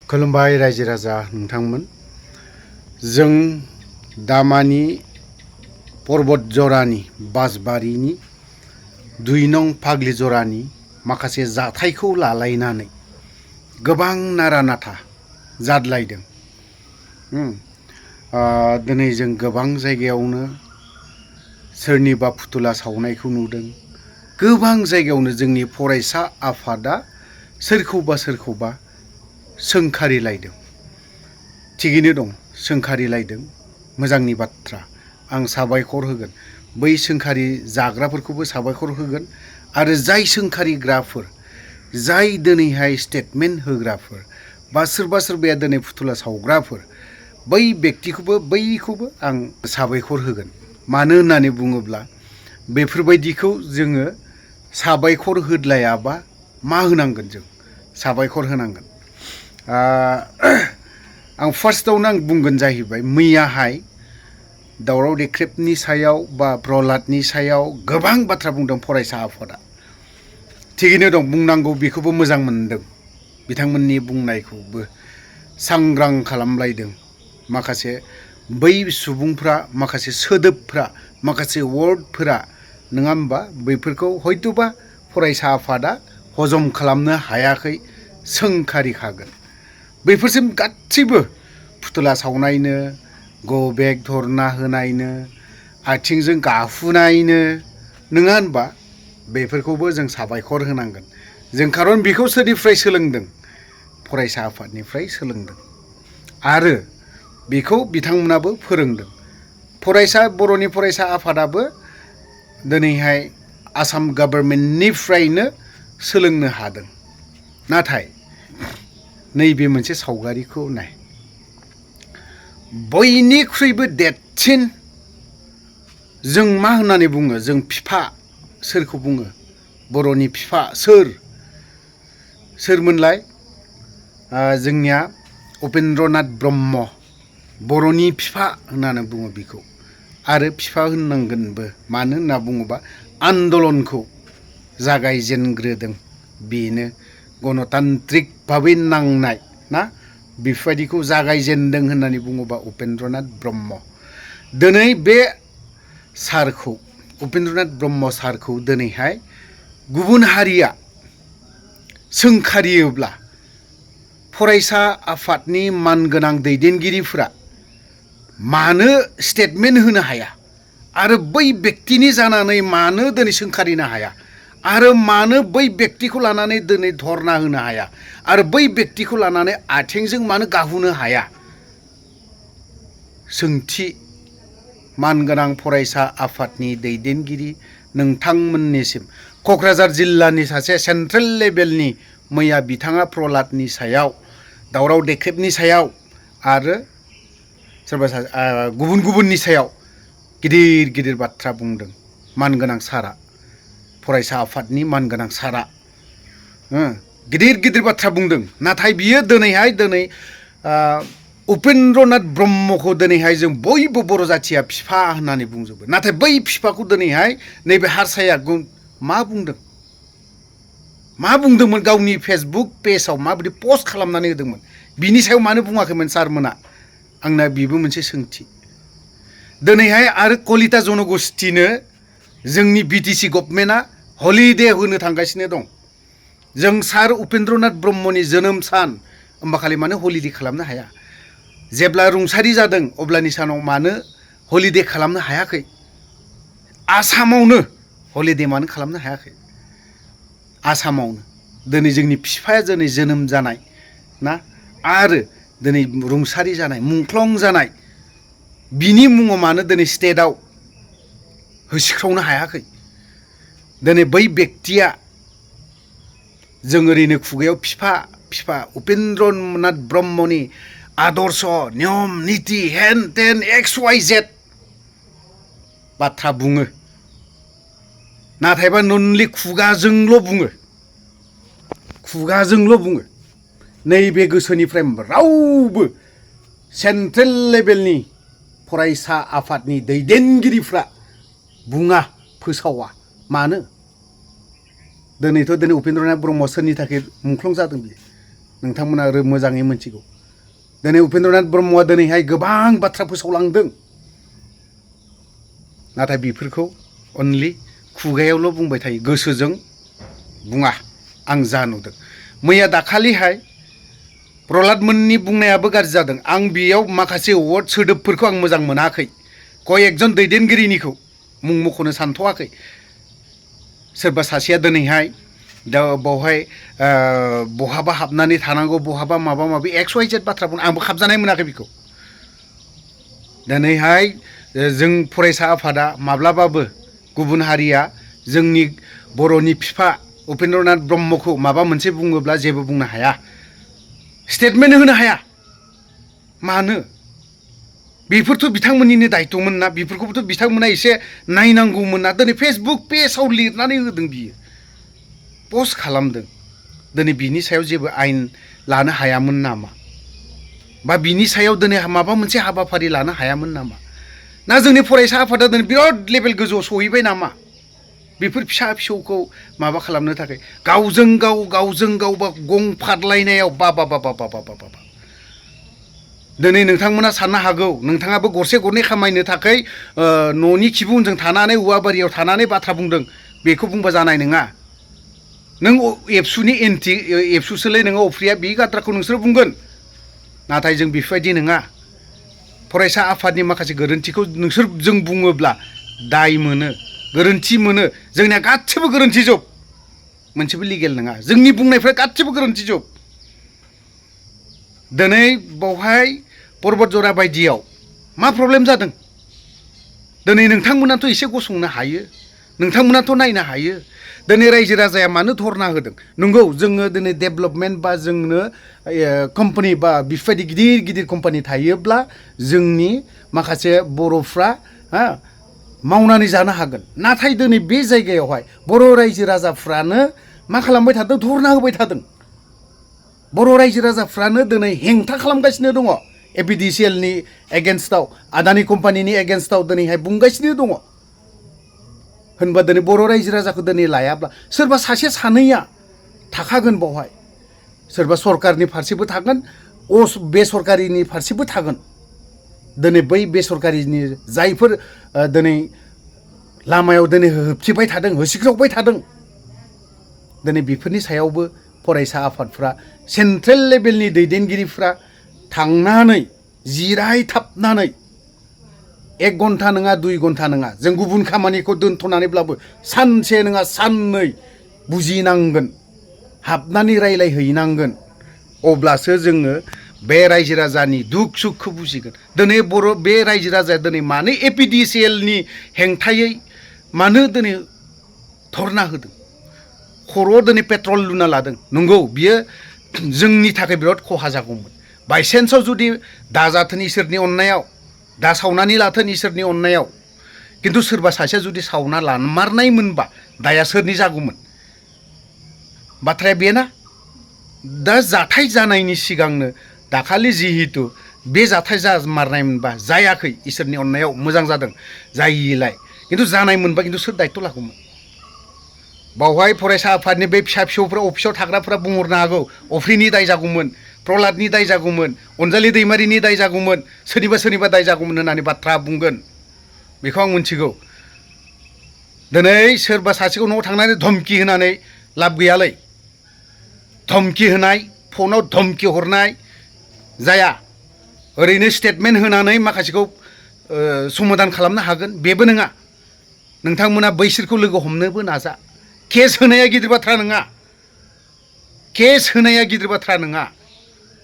खुलुमबाय रायजो राजा नोंथांमोन। जों दामानि पर्बत जरानि बासबारिनि 2 नं फाग्लि जरानि माखासे जाथायखौ लालायनानै गोबां नारा नाथा जादलायदों। दिनै जों गोबां जायगायावनो सोरनिबा फुथुला सावनायखौ नुदों। गोबां जायगायावनो जोंनि फरायसा आफादा सोरखौबा सोंखारिलायदों। थिगैनो दं, सोंखारिलायदों, मोजांनि बाथ्रा। आं साबायखर होगोन, बै सोंखारि जाग्राफोरखौबो साबायखर होगोन। आरो जाय सोंखारिग्राफोर, जाय दिनैहाय स्टेटमेन्ट होग्राफोर बा सोरबाया दिनै फुथुला सावग्राफोर, बै बैखौबो आं साबायखर होगोन। मानो होननानै बुङोब्ला बेफोरबायदिखौ जोङो साबायखर होद्लायाबा मा होनांगोन? जों साबायखर होनांगोन। आं फार्स्टआवनो बुंगोन जाहैबाय, मैयाहाय दावराव देख्रेबनि सायाव बा प्रहलादनि सायाव गोबां बाथ्रा बुंदों फरायसा आफादा। थिगैनो दं, बुंनांगौ, बेखौबो मोजां मोनदों। बिथांमोननि बुंनायखौबो सांग्रां खालामलायदों। माखासे बै सुबुंफ्रा, माखासे सोदोबफ्रा, माखासे वार्डफोरा, नङा होमबा, बैफोरखौ हयतोबा फरायसा आफादा हजम खालामनो हायाखै, सोंखारिखागोन। बैफोरसिम गासैबो फुथुला सावनायनो, गो बेक धरना होनायनो, आथिंजों गाहुनायनो, नङा होनबा, बेफोरखौबो जों साबायखर होनांगोन। जों खारन बेखौ सोरनिफ्राय सोलोंदों? फरायसा आफादनिफ्राय सोलोंदों। आरो बेखौ बिथांमोनाबो फोरोंदों। बर'नि फरायसा आफादाबो दिनैहाय आसाम गभर्नमेन्टनिफ्रायनो सोलोंनो हादों। नाथाय नैबे मोनसे सावगारिखौ नाय, बयनिख्रुइबो देरसिन जों मा होननानै बुङो? जों बिफा सोरखौ बुङो? बर'नि बिफा सोरमोनलाय? जोंनिया उपेन्द्रनाथ ब्रह्म, बर'नि बिफा होननानै बुङो बिखौ। आरो बिफा होननांगोनबो, मानो होनना बुङोबा आन्दलनखौ जागायजेनग्रोदों बेनो। गणतान्त्रिक भाबै नांनाय ना, बेफोरबायदिखौ जागायजेनदों होननानै बुङोबा उपेन्द्रनाथ ब्रह्म। दिनै बे सारखौ, उपेन्द्रनाथ ब्रह्म सारखौ दिनैहाय गुबुन हारिया सोंखारियोब्ला फरायसा आफादनि मानगोनां दैदेनगिरिफोरा मानो स्टेटमेन्ट होनो हाया? आरो बै बेक्तिनि जानानै मानो दिनै सोंखारिनो हाया? आरो मानो बै बेक्तिखौ लानानै दिनै धरना होनो हाया? आरो बै बेक्तिखौ लानानै आथिंजों मानो गाहुनो हाया? सोंथि मानगोनां फरायसा आफादनि दैदेनगिरि नोंथांमोननिसिम। क'क्राझार जिल्लानि सासे सेन्ट्रेल लेभेलनि मैया बिथाङा प्रहलादनि सायाव, दावराव देख्रेबनि सायाव आरो गुबुननि सायाव गिदिर बाथ्रा बुंदों। मानगोनां सारा, फरायसा आफादनि मानगोनां सारा गिदिर बाथ्रा बुंदों। नाथाय बियो दिनै उपेन्द्रनाथ ब्रह्मखौ दिनैहाय जों बयबो बर' जाथिया बिफा होननानै बुंजोबो। नाथाय बै बिफाखौ दिनैहाय नैबे हारसाया मा बुंदों? मा बुंदोंमोन? गावनि फेसबुक पेजाव माबायदि पस्ट खालामनानै होदोंमोन? बिनि सायाव मानो बुङाखैमोन सारमोना? आंना बेबो मोनसे सोंथि। दिनैहाय आरो कलिता जनगोष्ठीनो जोंनि बिटिसि गभर्नमेन्टआ हलिडे होनो थांगासिनो दं। जों सार उपेन्द्रनाथ ब्रह्मनि जोनोम सान, होमबा खालि मानो हलिडे खालामनो हाया? जेब्ला रुंसारि जादों अब्लानि सानाव मानो हलिडे खालामनो हायाखै? आसामावनो हलिडे मानो खालामनो हायाखै? आसामावनो दिनै जोंनि बिफाया दिनै जोनोम जानाय ना, आरो दिनै रुंसारि जानाय, मुंख्लं जानाय, बिनि मुङाव मानो दिनै स्टेटआव होसिख्रावनो हायाखै? दिनै बै बेक्तिया, जों ओरैनो खुगायाव बिफा उपेन्द्रनाथ ब्रह्मनि आदर्श, नियम निति, हेन टेन XYZ बाथ्रा बुङो। नाथायबा ननलि खुगाजोंल' बुङो। नैबे गोसोनिफ्राय रावबो सेन्ट्रेल लेभेलनि फरायसा आफादनि दैदेनगिरिफ्रा बुङा, फोसावा। मानो? दिनै उपेन्द्रनाथ ब्रह्म सोरनि थाखाय मुंख्लं जादों बियो? नोंथांमोना मोजाङै मिथिगौ दिनै उपेन्द्रनाथ ब्रह्मआ दिनैहाय गोबां बाथ्रा फोसावलांदों नाथाय बेफोरखौ अनलि खुगायावल' बुंबाय थायो गोसोजों बुङा आं जा नुदों मैया दाखालिहाय प्रहलाद मोननि बुंनायाबो गाज्रि जादों आं बेयाव माखासे वर्ड सोदोबफोरखौ आं मोजां मोनाखै कयेकजन दैदेनगिरिनिखौ मुं मख'नो सानथ'वाखै सोरबा सासेया दिनैहाय दा बावहाय बहाबा हाबनानै थानांगौ बहाबा माबा माबि XYZ बाथ्रा बुं आंबो खाबजानाय मोनाखै बेखौ दिनैहाय जों फरायसा आफादा माब्लाबाबो गुबुन हारिया जोंनि बर'नि बिफा उपेन्द्रनाथ ब्रह्मखौ माबा मोनसे बुङोब्ला जेबो बुंनो हाया स्टेटमेन्ट होनो हाया मानो बेफोरथ' बिथांमोननिनो दायित्वमोन ना बेफोरखौबोथ' बिथांमोना एसे नायनांगौमोन ना दिनै फेसबुक पेजाव लिरनानै होदों बियो पस्ट खालामदों दिनै बिनि सायाव जेबो आयेन लानो हायामोन नामा बा बिनि सायाव दिनै माबा मोनसे हाबाफारि लानो हायामोन नामा ना जोंनि फरायसा आफादा दिनै बिराद लेभेल गोजौआव सहैबाय नामा बेफोर फिसा फिसौखौ माबा खालामनो थाखाय गावजों गाव बा गं फादलायनायाव बा दिनै नोंथांमोना साननो हागौ नोंथाङाबो गरसे गरनै खामायनो थाखाय न'नि खिबु उनजों थानानै औवाबारियाव थानानै बाथ्रा बुंदों बेखौ बुंबा जानाय नङा नों एबसुनि एन्टि एबसुसोलै नोङो अफ्रिया बे बाथ्राखौ नोंसोर बुंगोन नाथाय जों बेफोरबायदि नङा फरायसा आफादनि माखासे गोरोन्थिखौ नोंसोर जों बुङोब्ला दाय मोनो गोरोन्थि मोनो जोंनिया गासिबो गोरोन्थि जोब मोनसेबो लिगेल नङा जोंनि बुंनायफ्रा गासिबो गोरोन्थि जोब दिनै बावहाय पर्बत जरा बायदियाव मा प्रब्लेम जादों दिनै नोंथांमोनाथ' एसे गसंनो हायो नोंथांमोनाथ' नायनो हायो दिनै रायजो राजाया मानो धरना होदों नंगौ जोङो दिनै डेभेलपमेन्ट बा जोंनो कम्पानि बा बेफोरबायदि गिदिर गिदिर कम्पानि थायोब्ला जोंनि माखासे बर'फ्रा मावनानै जानो हागोन नाथाय दिनै बे जायगायावहाय बर' रायजो राजाफ्रानो मा खालामबाय थादों धरना होबाय थादों बर' रायजो राजाफ्रानो दिनै हेंथा खालामगासिनो दङ APDCLनि एगेन्स्टआव आदानि कम्पानिनि एगेन्स्टआव दिनैहाय बुंगासिनो दङ होनबा दिनै बर' रायजो राजाखौ दिनै लायाब्ला सोरबा सासे सानैया थाखागोन बावहाय सोरबा सरकारनि फारसेबो थागोन बेसरकारिनि फारसेबो थागोन दिनै बै बेसरकारिनि जायफोर दिनै लामायाव दिनै होबथिबाय थादों होसिख्रावबाय थादों दिनै बेफोरनि सायावबो फरायसा आफादफ्रा सेन्ट्रेल लेभेलनि दैदेनगिरिफ्रा थांनानै जिरायथाबनानै 1 घन्टा नङा 2 घन्टा नङा जों गुबुन खामानिखौ दोनथ'नानैब्लाबो सानसे नङा साननै बुजिनांगोन हाबनानै रायलायहैनांगोन अब्लासो जोङो बे रायजो राजानि दुख सुखखौ बुजिगोन दिनै बे रायजो राजाया दिनै मानो APDCLनि हेंथायै मानो दिनै धरना होदों खर'आव दिनै पेट्रल लुना लादों नंगौ बियो जोंनि थाखाय बिराद खहा जागौमोन बायसेन्सआव जुदि दाजाथों इसोरनि अननायाव दा सावनानै लाथों इसोरनि अननायाव खिन्थु सोरबा सासेया जुदि सावना लामारनाय मोनबा दाया सोरनि जागौमोन बाथ्राया बेना दा जाथाय जानायनि सिगांनो दाखालि जिहेतु बे जाथाय जामारनाय मोनबा जायाखै इसोरनि अननायाव मोजां जादों जायिलाय खिन्थु जानाय मोनबा खिन्थु सोर दायित्व लागौमोन बावहाय फरायसा आफादनि बे फिसा फिसौफ्रा अफिसाव थाग्राफ्रा बुंहरनो हागौ अफ्रिनि दाय जागौमोन प्रहलादनि दाय जागौमोन अनजालि दैमारिनि दाय जागौमोन सोरनिबा दाय जागौमोन होननानै बाथ्रा बुंगोन बेखौ आं मिथिगौ दिनै सोरबा सासेखौ न'आव थांनानै धमकि होनानै लाब गैयालै धमकि होनाय फनाव धमकि हरनाय जाया ओरैनो स्टेटमेन्ट होनानै माखासेखौ समाधान खालामनो हागोन बेबो नङा नोंथांमोना बैसोरखौ लोगो हमनोबो नाजा केस होनाया गिदिर बाथ्रा नङा केस होनाया गिदिर बाथ्रा नङा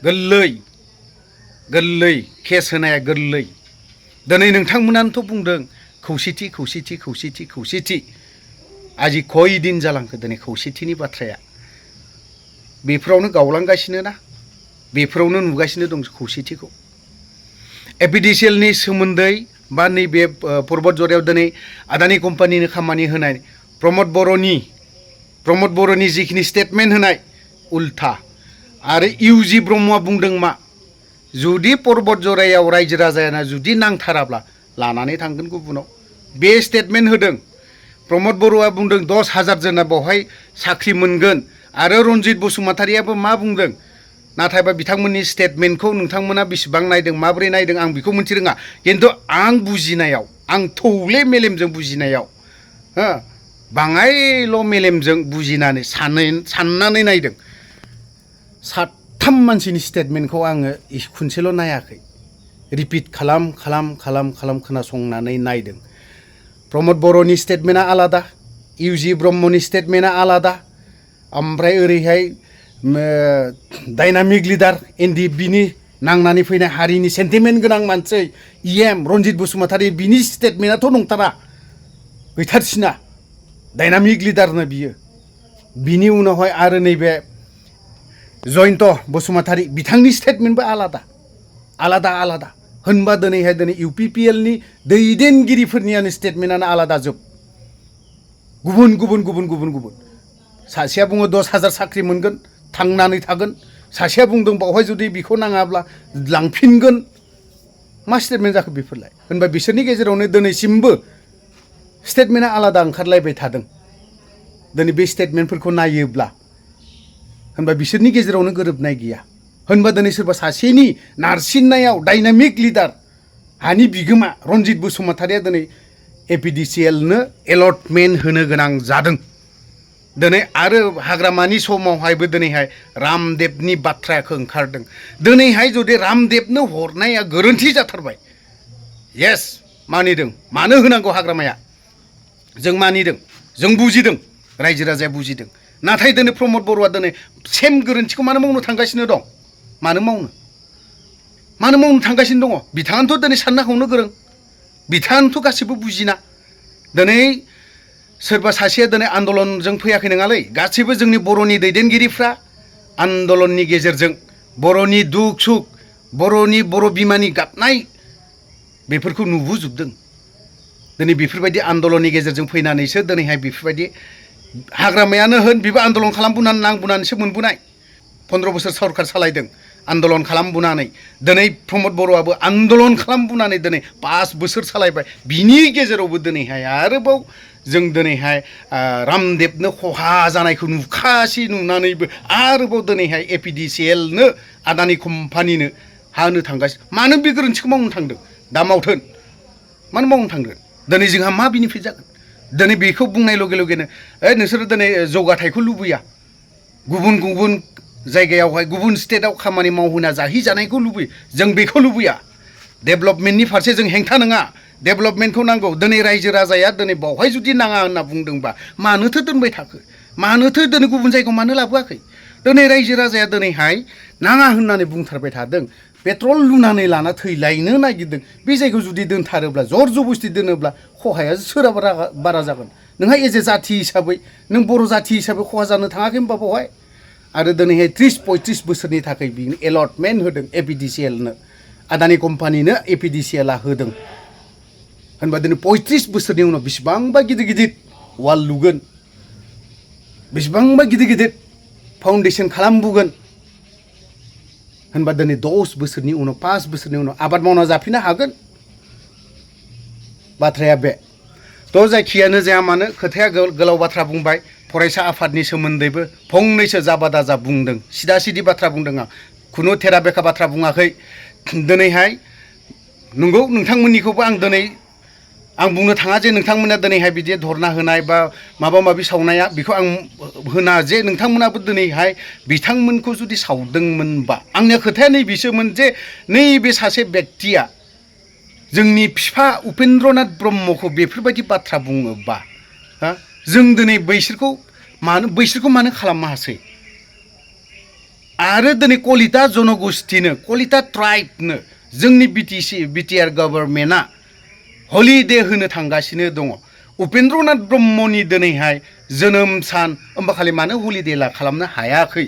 गोरलै केस होनाया गोरलै दिनै नोंथांमोनानोथ' बुंदों खौसेथि आजि खय दिन जालांखो दिनै खौसेथिनि बाथ्राया बेफोरावनो गावलांगासिनो ना बेफोरावनो नुगासिनो दं खौसेथिखौ APDCLनि सोमोन्दै बा नैबे पर्बत जरायाव दिनै आदानि कम्पानिनि खामानि होनाय प्रमद बर'नि जिखिनि स्टेटमेन्ट होनाय उल्था आरो UG ब्रह्मआ बुंदों मा जुदि पर्बत जरायाव रायजो राजायाना जुदि नांथाराब्ला लानानै थांगोन गुबुनाव बे स्टेटमेन्ट होदों प्रमद बर'आ बुंदों 10,000 जना बेवहाय साख्रि मोनगोन आरो रन्जित बसुमतारियाबो मा बुंदों नाथायबा बिथांमोननि स्टेटमेन्टखौ नोंथांमोना बेसेबां नायदों माबोरै नायदों आं बेखौ मोनथि रोङा खिन्थु आं बुजिनायाव आं थौले मेलेमजों बुजिनायाव हो बाङायल' मेलेमजों बुजिनानै साननानै नायदों साथाम मानसिनि स्टेटमेन्टखौ आङो खनसेल' नायाखै रिपिट खालाम खोनासंनानै नायदों प्रमद बर'नि स्टेटमेन्टआ आलादा इउजि ब्रह्मनि स्टेटमेन्टआ आलादा ओमफ्राय ओरैहाय डायनामिक लिडार एनडिएफबिनि नांनानै फैनाय हारिनि सेन्टिमेन्ट गोनां मानसि इएम रन्जित बसुमतारी बिनि स्टेटमेन्टआथ' नंथारा गैथारसिना डायनामिक लिडारनो बियो बिनि उनावहाय आरो नैबे जयन्त बसुमतारी बिथांनि स्टेटमेन्टबो आलादा होनबा दिनै इउपिपिएलनि दैदेनगिरिफोरनियानो स्टेटमेन्टआनो आलादा जोब गुबुन सासेया बुङो 10,000 साख्रि मोनगोन थांनानै थागोन सासेया बुंदों बावहाय जुदि बिखौ नाङाब्ला लांफिनगोन मा स्टेटमेन्ट जाखो बेफोरलाय होनबा बिसोरनि गेजेरावनो दिनैसिमबो स्टेटमेन्टआ आलादा ओंखारलायबाय थादों दिनै बे स्टेटमेन्टफोरखौ नायोब्ला होनबा बिसोरनि गेजेरावनो गोरोबनाय गैया होनबा दिनै सोरबा सासेनि नारसिननायाव डायनामिक लिडार हानि बिगोमा रन्जित बसुमतारीया दिनै एपिडिसिएलनो एलटमेन्ट होनो गोनां जादों दिनै आरो हाग्रामानि समावहायबो दिनैहाय रामदेबनि बाथ्राखौ ओंखारदों दिनैहाय जुदि रामदेबनो हरनाया गोरोन्थि जाथारबाय येस मानिदों मानो होनांगौ हाग्रामाया जों मानिदों जों बुजिदों रायजो राजाया बुजिदों नाथाय दिनै प्रमद बर'आ दिनै सेम गोरोन्थिखौ मानो मावनो थांगासिनो दं मानो मावनो थांगासिनो दङ बिथाङानोथ' दिनै साननो हनो गोरों बिथाङानोथ' गासिबो बुजिना दिनै सोरबा सासेया दिनै आन्दलनजों फैयाखै नङालै गासैबो जोंनि बर'नि दैदेनगिरिफ्रा आन्दलननि गेजेरजों बर'नि दुख सुख बर' बिमानि गाबनाय बेफोरखौ नुबोजोबदों दिनै बेफोरबायदि आन्दलननि गेजेरजों फैनानैसो दिनैहाय बेफोरबायदि हाग्रामायानो होन बेबो आन्दलन खालामबोनानै नांबोनानैसो मोनबोनाय 15 बोसोर सरकार सालायदों आन्दलन खालामबोनानै दिनै प्रमद बर'आबो आन्दलन खालामबोनानै दिनै 5 बोसोर सालायबाय बिनि गेजेरावबो दिनैहाय आरोबाव जों दिनैहाय रामदेबनो खहा जानायखौ नुनानैबो आरोबाव दिनैहाय एपिडिसिएलनो आदानि कम्पानिनो हानो थांगासिनो मानो बे गोरोन्थिखौ मावनो थांदों दा मावथों मानो मावनो थांगोन दिनै जोंहा मा बेनिफिट जागोन दिनै बेखौ बुंनाय लगे लगेनो नोंसोरो दिनै जौगाथायखौ लुबैया गुबुन जायगायावहाय गुबुन स्टेटआव खामानि मावहोना जाहैजानायखौ लुबैयो जों बेखौ लुबैया डेभेलपमेन्टनि फारसे जों हेंथा नङा डेभेलपमेन्टखौ नांगौ दिनै रायजो राजाया दिनै बावहाय जुदि नाङा होनना बुंदोंबा मानोथो दोनबाय थाखो मानोथो दिनै गुबुन जायगायाव मानो लाबोआखै दिनै रायजो राजाया दिनैहाय नाङा होननानै बुंथारबाय थादों पेट्रल लुनानै लाना थैलायनो नागिरदों बे जायगायाव जुदि दोनथारोब्ला जर जबस्थि दोनोब्ला खहाया सोरहाबा बारा जागोन नोंहा एज ए जाथि हिसाबै नों बर' जाथि हिसाबै खहा जानो थाङाखै होनबा बावहाय आरो दिनैहाय 30-35 बोसोरनि थाखाय बिनो एलटमेन्ट होदों एपिडिसिएलनो आदानि कम्पानिनो एपिडिसिएलआ होदों होनबा दिनै 35 बोसोरनि उनाव बेसेबांबा गिदिर वाल लुगोन बेसेबांबा गिदिर फाउन्डेसन खालामबोगोन होनबा दिनै 10 बोसोरनि उनाव 5 बोसोरनि उनाव आबाद मावना जाफिननो हागोन बाथ्राया बे थ' जायखियानो जाया मानो खोथाया गोलाव बाथ्रा बुंबाय फरायसा आफादनि सोमोन्दैबो फंनैसो जाबा दाजा बुंदों सिदा सिदि बाथ्रा बुंदों आं खुनु थेरा बेखा बाथ्रा बुङाखै दिनैहाय नंगौ नोंथांमोननिखौबो आं बुंनो थाङा जे नोंथांमोना दिनैहाय बिदि धरना होनाय बा माबा माबि सावनाया बेखौ आं होना जे नोंथांमोनाबो दिनैहाय बिथांमोनखौ जुदि सावदोंमोनबा आंनि खोथाया नैबेसोमोन जे नैबे सासे बेक्तिया जोंनि बिफा उपेन्द्रनाथ ब्रह्मखौ बेफोरबायदि बाथ्रा बुङोबा जों दिनै बैसोरखौ मानो खालामनो हासै आरो दिनै कलिता जनगोष्ठीनो कलिता ट्राइबनो जोंनि बिटिआर गभर्नमेन्टआ हलिडे होनो थांगासिनो दङ उपेन्द्रनाथ ब्रह्मनि दिनैहाय जोनोम सान होमबा खालि मानो हलिडे खालामनो हायाखै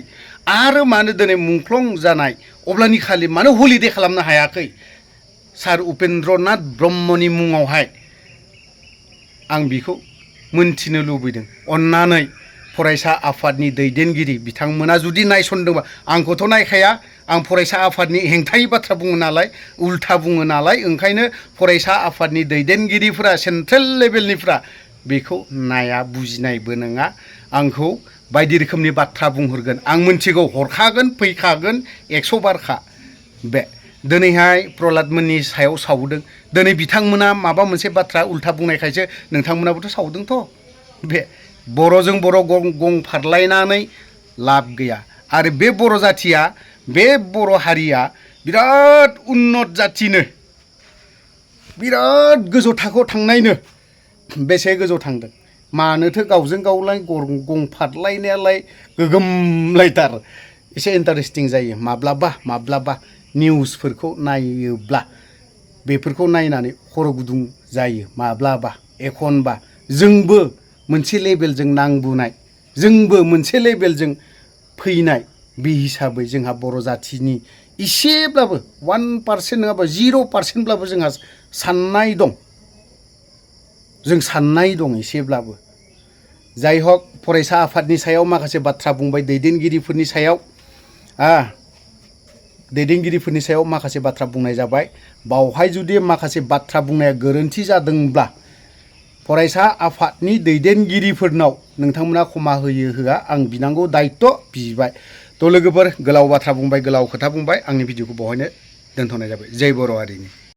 आरो मानो दिनै मुंख्लं जानाय अब्लानि खालि मानो हलिडे खालामनो हायाखै सार उपेन्द्रनाथ ब्रह्मनि मुङावहाय आं बेखौ मोनथिनो लुबैदों अन्नानै फरायसा आफादनि दैदेनगिरि बिथांमोना जुदि नायसनदोंबा आंखौथ' नायखाया आं फरायसा आफादनि हेंथायै बाथ्रा बुङो नालाय उल्था बुङो नालाय ओंखायनो फरायसा आफादनि दैदेनगिरिफोरा सेन्ट्रेल लेभेलनिफ्रा बेखौ नाया बुजिनायबो नङा आंखौ बायदि रोखोमनि बाथ्रा बुंहरगोन आं मोनथिगौ हरखागोन फैखागोन 100 बारखा बे दिनैहाय प्रहलाद मोननि सायाव सावदों दिनै बिथांमोना माबा मोनसे बाथ्रा उल्था बुंनायखायसो नोंथांमोनाबोथ' सावदोंथ' बे बर'जों बर' गं फारलायनानै लाब गैया आरो बे बर' जाथिया बे बर' हारिया बिराद उन्नत जाथिनो बिराद गोजौ थाखोआव थांनायनो बेसे गोजौ थांदों मानोथो गावजों गावलाय गं फारलायनायालाय गोगोमलायथार एसे इन्टारेस्टिं जायो माब्लाबा निउसफोरखौ नायोब्ला बेफोरखौ नायनानै खर' गुदुं जायो माब्लाबा एखनबा जोंबो मोनसे लेभेलजों नांबोनाय जोंबो मोनसे लेभेलजों फैनाय बे हिसाबै जोंहा बर' जाथिनि इसेब्लाबो 1% नङाबा 0%ब्लाबो जोंहा साननाय दं जों साननाय दं एसेब्लाबो जाय हक फरायसा आफादनि सायाव माखासे बाथ्रा बुंबाय दैदेनगिरिफोरनि सायाव माखासे बाथ्रा बुंनाय जाबाय बावहाय जुदि माखासे बाथ्रा बुंनाया गोरोन्थि जादोंब्ला फरायसा आफादनि दैदेनगिरिफोरनाव नोंथांमोना क्षमा होयो होआ आं बिनांगौ दायित्व बिबाय थ' लोगोफोर गोलाव बाथ्रा बुंबाय गोलाव खोथा बुंबाय आंनि भिडिअखौ बहायनो दोनथ'नाय जाबाय जय बर' हारिनि